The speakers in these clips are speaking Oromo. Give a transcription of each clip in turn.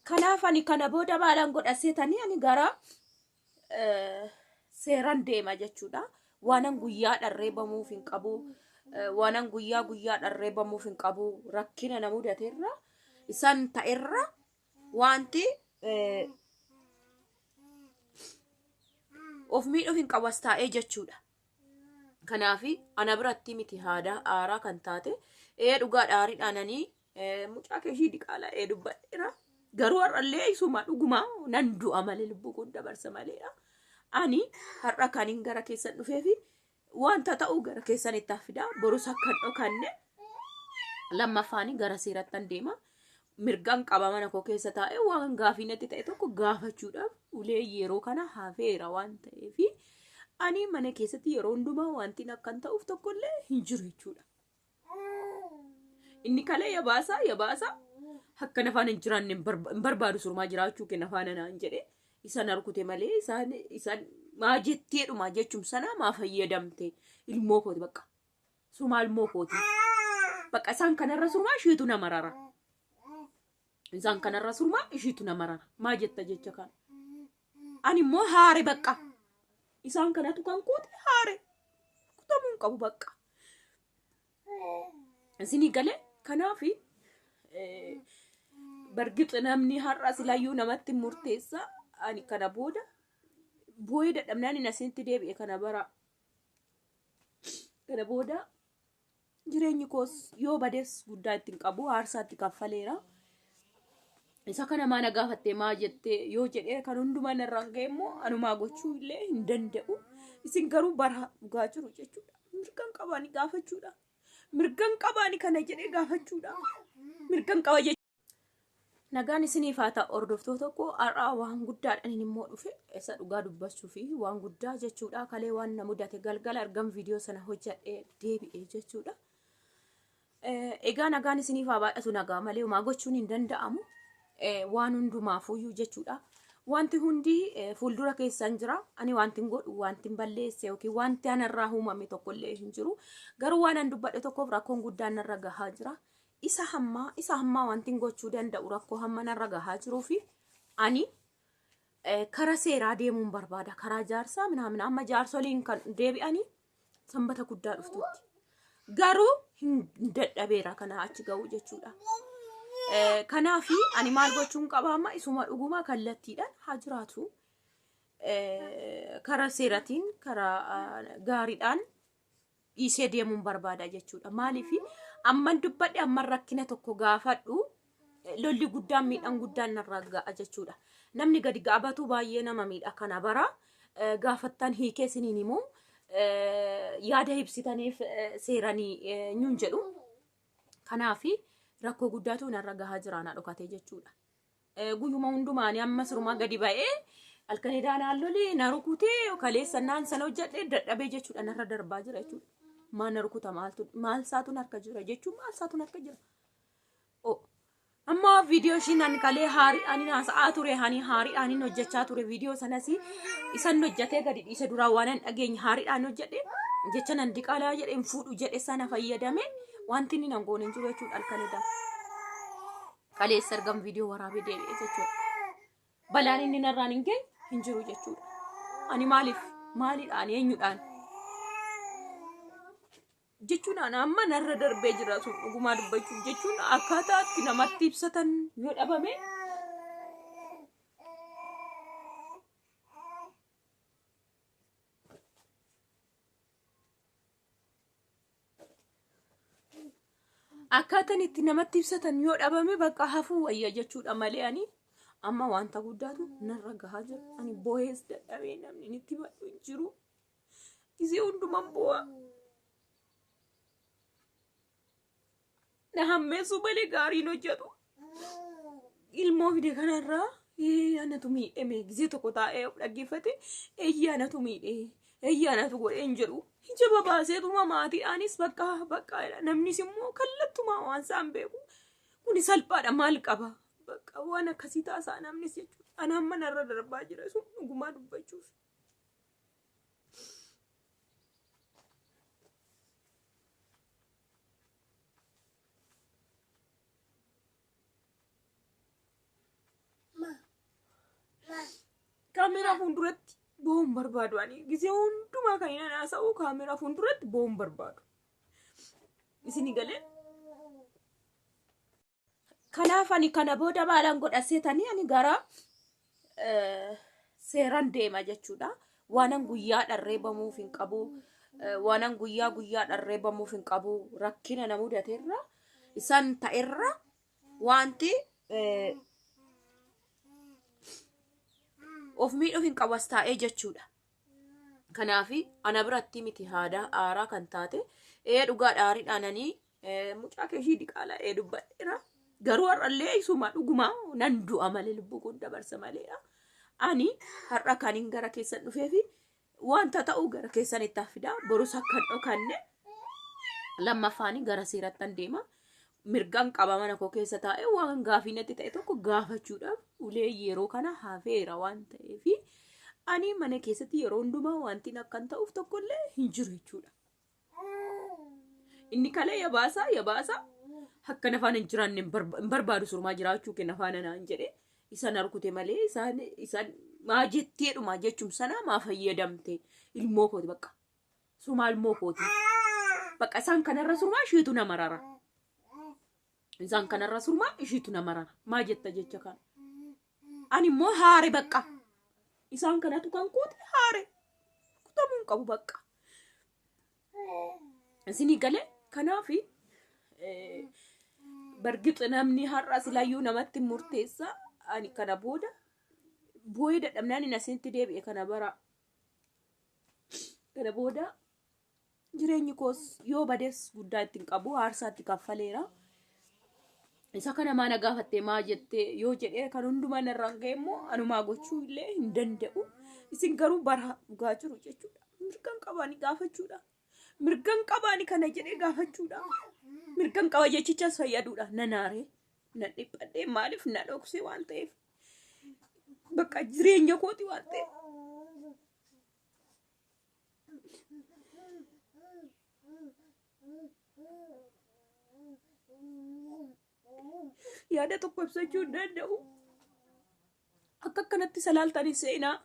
Kanaaf ani kana booda maalan godha seetanii ani gara seeran deema jechuudha. Waanan guyyaadhaan reebamuuf hin qabu. Waanan guyyaa guyyaadhaan reebamuuf hin qabu. Rakkina na mudaterra isaan ta'erra wanti of miidhuuf hin qabu as taa'ee jechuudha. Kanaaf ana biratti miti haada aaraa kan taate ee dhugaadha aariidhaan ani mucaa kee ishii diqaalaa ee dubbadheera. Garuu har'allee isuma dhuguma nan du'a malee lubbuu kun dabarsa maleedha. Ani har'a kanin gara keessan dhufeefi wanta ta'u gara keessan itti fidaa borus akka hin dhokanne lammaffaani gara seerattan deema. Mirgan qaba mana koo keessa taa'ee waan gaafii natti ta'e tokko gaafachuudhaaf ulee yeroo kana hafeera waan ta'eefi ani mana keessatti yeroo hundumaa wanti akkan ta'uuf tokkollee hin jiru jechuudha. Inni kalee yabaasaa yabaasaa akka nafaan hin jiraanne hin barbaadu surmaa jiraachuu kenna faana naan jedhe isa na rukute malee isaan isaan maa jetteedhuma jechum sana maa fayyadamte ilmoo kooti bakka sumaa ilmoo kooti bakka isaan kanarra surmaa isheetu na marara isaan kanarra surmaa isheetu na marara maa jetta jecha kana ani immoo haare bakka isaan kanatu kan kooti haare kutamuu hin qabu bakka isinii galee kanaafi bargix namni har'a silayyuu namatti murteessa ani kana booda boo'ee dadhabnaan inni asinitti deebi'e kana bara kana booda jireenyi koos yoo bades guddaa ittiin qabu aarsaa itti kaffaleera. Isa kana maa na gaafattee maa jettee yoo jedhee kan hundumaa narraan ga'e immoo anumaa gochuu illee hin danda'u. Isin garuu bara dhugaa jiru jechuudha. Mirgan qabaani gaafachuudha. Mirgan qabaani kana jedhee gaafachuudha. Mirgan qaba jechuudha. Nagaan isiniif haa ta'u hordoftoota koo har'aa waan guddaadhaan immoo dhufe isa dhugaa dubbachuu fi waan guddaa jechuudha. Kalee waan na mudate galgala argan viidiyoo sana hojjedhee deebi'e jechuudha. Egaa nagaan isiniif haa baay'atu nagaa malee homaa gochuun hin danda'amu. Waan hundumaafuyyuu jechuudha. Wanti hundi fuuldura keessan jira. Ani wanti hin godhu, wanti hin balleesse yookiin wanti anarraa uumame tokkollee hin jiru. Garuu waan an dubbadhe tokkoof rakkoon guddaan narra gahaa jira. Isa hammaa, isa hammaa wanti hin gochuu danda'u rakkoo hamma narra gahaa jiruu fi ani kara seeraa deemuun barbaada. Karaa jaarsaa minaamin amma jaarsoliin kan deebi'anii sanbata guddaa dhuftutti. Garuu hin dadhabeera kana achi ga'uu jechuudha. Kanaaf ani maal gochuun qaba amma isuma dhugumaa kallattiidhaan haa jiraatu. Karaa seeratiin karaa gaariidhaan dhiisee deemuun barbaada jechuudha. Maaliif amman dubbadhe amman rakkina tokko gaafadhu lolli guddaan miidhaan guddaan narraa ga'a jechuudha. Namni gadi gaabatu baay'ee nama miidha kana bara gaafattan hiikee isiniin himu yaada ibsitaniif seeranii nyuun jedhu. Kanaaf rakkoo guddaatu narra gahaa jira na dhokatee jechuudha. Guyyuma hundumaanii amma sirumaa gadi ba'ee halkan edaa naan lolee na rukutee kaleessa naan sana hojjedhee dadhabee jechuudha narra darbaa jira jechuudha. Maal na rukuta maaltu maal saatu harka jira jechuun maal saatu harka jira. Amma viidiyoo ishiin ani kalee haariidhaan haasa'aa ture ani haariidhaan hojjechaa ture viidiyoo sanas isan hojjetee gadi dhiise duraa waan hin dhageenye haariidhaan hojjedhe jecha nan diqaalaa jedhe hin fuudhu jedhe sana fayyadame wanti inni nan goone hin jiru jechuudha halkan edaa. Kaleessa ergan viidiyoo waraabee deebi'e jechuudha. Balaan inni narraan hin geenye hin jiru jechuudha. Ani maaliif maaliidhaan eenyudhaan jechuun ana amma narra darbee jira sun dhugumaa dubbachuuf jechuun akkaataa itti namatti ibsatan yoo dhabame akkaataan itti namatti ibsatan yoo dhabame bakka hafuu wayya jechuudha malee ani amma wanta guddaatu narra gahaa jira ani boo'ees dadhabee namni itti badhu hin jiru. Gisee hunduman boo'a. Na hammeessuu malee gaariin hojjetu. Ilmoo fide kanarraa ee anatu miidhame gisee tokko taa'ee of dhaggeeffate eeyyee anatu miidhe eeyyee anatu godhe hin jedhu. Ija babaaseetuma maatiidhaanis bakka bakka namnis immoo kallattumaa waan isaan beeku. Kuni salphaadha maal qaba bakka waan akkasii taasaa namnis jechuudha. Ana amma narra darbaa jira sun dhugumaa dubbachuuf. Kaameeraa fuulduratti boo'uu hin barbaadu ani. Gizee hundumaa kan inni haasa'u kaameeraa fuulduratti boo'uu hin barbaadu. Isinii galee? Kanaaf ani kana booda maalan godha seetanii ani gara seeran deema jechuudha. Waanan guyyaa dharreebamuuf hin qabu. Waanan guyyaa guyyaa dharreebamuuf hin qabu. Rakkina na mudaterra isaan ta'erra wanti of miidhuuf hin qabu as taa'ee jechuudha. Kanaaf ana biratti miti haada aaraa kan taate ee dhugaadha aariidhaan ani mucaa kee ishii diqaalaa ee dubbadheera. Garuu har'allee isuma dhugumaa nan du'a malee lubbuu kun dabarsa maleedha. Ani har'a kan hin gara keessan dhufeefi wanta ta'u gara keessan itti fida borus akka hin dhokanne lammaffaani gara seerattan deema. Mirgan qaba mana koo keessa taa'ee waan gaafii natti ta'e tokko gaafachuudhaaf ulee yeroo kana hafeera waan ta'eefi ani mana keessatti yeroo hundumaa wanti akkan ta'uuf tokkollee hin jiru jechuudha. Inni kalee yabaasaa yabaasaa akka nafaan hin jiraanne hin barbaadu surmaa jiraachuu kenna faana naan jedhe isa na rukute malee isaan isaan maa jetteedhuma jechum sana maa fayyadamte ilmoo kooti bakka surmaa ilmoo kooti bakka isaan kanarra surmaa isheetu na marara isaan kanarra surmaa isheetu na marara maa jetta jecha kana ani immoo haare bakka isaan kanatu kan kooti haare kutamuu hin qabu bakka isinii galee kanaafi bargix namni har'a silayyuu namatti murteessa ani kana booda boo'ee dadhabnaan inni asinitti deebi'e kana bara kana booda jireenyi koos yoo bades guddaa ittiin qabu aarsaa itti kaffaleera. Isa kana maa na gaafattee maa jettee yoo jedhee kan hundumaa narraan ga'e immoo anumaa gochuu illee hin danda'u. Isin garuu bara dhugaa jiru jechuudha. Mirgan qabaani gaafachuudha. Mirgan qabaani kana jedhee gaafachuudha. Mirgan qaba jechichas fayyaduudha. Nan aaree, nan dhiphadhee maaliif na dhoksee waan ta'eef. Bakka jireenya kooti waan ta'eef. Yaada tokko ibsachuu hin danda'u. Akka akkanatti salaaltanii seenaa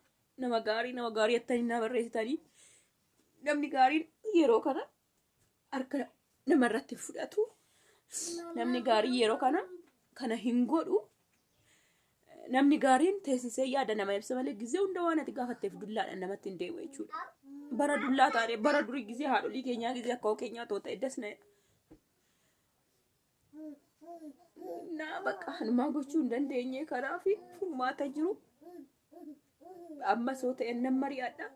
nama gaarii nama gaarii jettanii na barreessitanii namni gaariin yeroo kana harka namarratti fudhatu. Namni gaariin yeroo kana kana hin godhu. Namni gaariin teessisee yaada nama ibsa malee gizee hunda waan ati gaafatteef dullaadhaan namatti hin deemu jechuudha. Bara dullaa taane bara durii gizee haadholii keenyaa gizee akkoo keenyaa too ta'e dasna. Naa bakka hanumaa gochuu hin dandeenye kanaaf furmaata jiru. Ammas yoo ta'e nan mari'adha.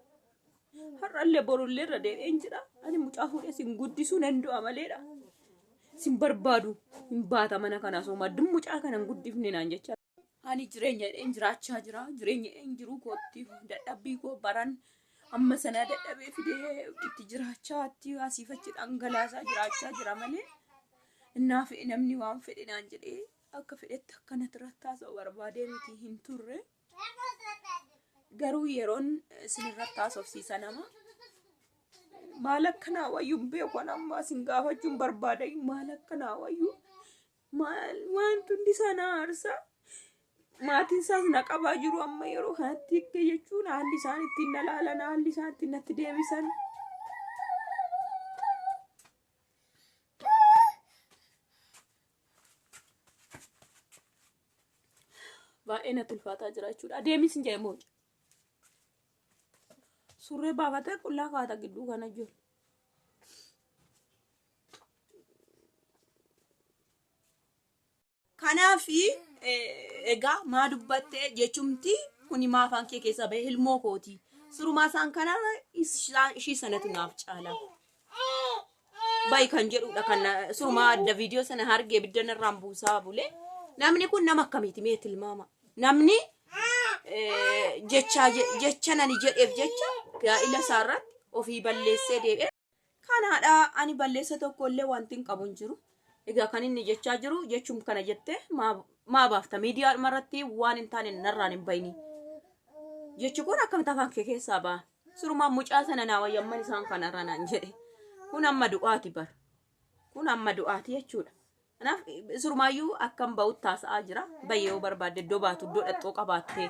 Har'allee borullee irra deebi'een jira. Ani mucaa fuudhee sin guddisuu nan du'a maleedha. Sin barbaadu hin baata mana kanaa sooma addun mucaa kana hin guddifne naan jecha. Ani jireenya jedheen jiraachaa jira. Jireenya jedheen jiruu kootti dadhabbii koo baran amma sanaa dadhabee fidee itti jiraachaa itti asiif achi dhangalaasaa jiraachaa jira malee. Innaa fe'e namni waan fedhe naan jedhee akka fedhetti akkanatti irratti haasa'u barbaadee miti hin turre. Garuu yeroon isin irratti haasofsiisa nama. Maal akka naa wayyu hin beeku ani amma isin gaafachuun barbaada maal akka naa wayyu maal wanti hundi isaa na aarsa. Maatiin isaas na qabaa jiru amma yeroo kanatti akka jechuun haalli isaan ittiin na laalan haalli isaan ittiin natti deebisan. Baay'ee natti ulfaataa jira jechuudha. Adeemis hin jedhe mooca. Surree baafatee qullaa kaata gidduu kana jiru. Kanaaf egaa maa dubbatte jechumti kuni maa afaan kee keessaa bahe ilmoo kooti. Surumaa isaan kanarra ishii sanatu naaf caala. Bayi kan jedhudha kan surumaa adda viidiyoo sana hargee ibidda narraan buusaa bule. Namni kun nama akkamiiti mee tilmaama. Namni jecha jecha nani jedheef jecha gaa'ila isaarratti ofii balleessee deebi'e. Kanaadha ani balleessa tokko illee wanti hin qabu hin jiru. Egaa kan inni jechaa jiru jechuun kana jettee maa baafta miidiyaa irratti waan hin taane narraan hin bayini. Jechi kun akkamitti afaan kee keessaa ba'a? Surumaan mucaa sana naa wayyamman isaan kanarra naan jedhe. Kun amma du'aati bar. Kun amma du'aati jechuudha. Kanaaf surumaayyuu akkam ba'utti taasa'aa jira. Bayyee yoo barbaadde iddoo baatu iddoo dhaxxoo qabaattee.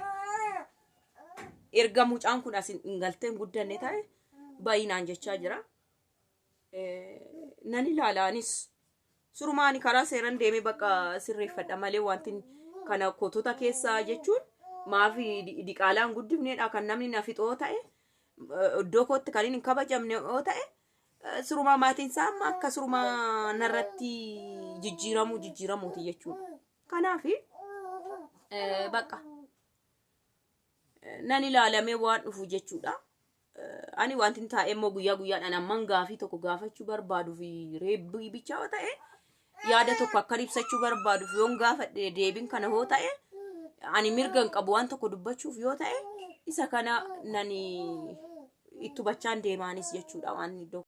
Erga mucaan kun as hin galtee hin guddanne ta'e bayinaan jechaa jira. Nan ilaala anis. Surumaa ani karaa seeran deemee bakka sirreeffadha malee wanti kana kotota keessaa jechuun maafi diqaalaan guddifneedha kan namni na fixoo ta'e iddoo kootti kan hin kabajamne yoo ta'e surumaa maatiin isaa amma akka surumaa narratti jijjiiramuu jijjiiramuuti jechuudha. Kanaaf bakka nan ilaalamee waan dhufu jechuudha. Ani wanti hin taa'e immoo guyyaa guyyaadhaan amman gaafii tokko gaafachuu barbaadu fi reebbii bichaa yoo ta'e, yaada tokko akkan ibsachuu barbaaduuf yoon gaafadhe deebiin kana yoo ta'e, ani mirga hin qabu waan tokko dubbachuuf yoo ta'e, isa kana nani itti hubachaan deemaanis jechuudha waan iddoo.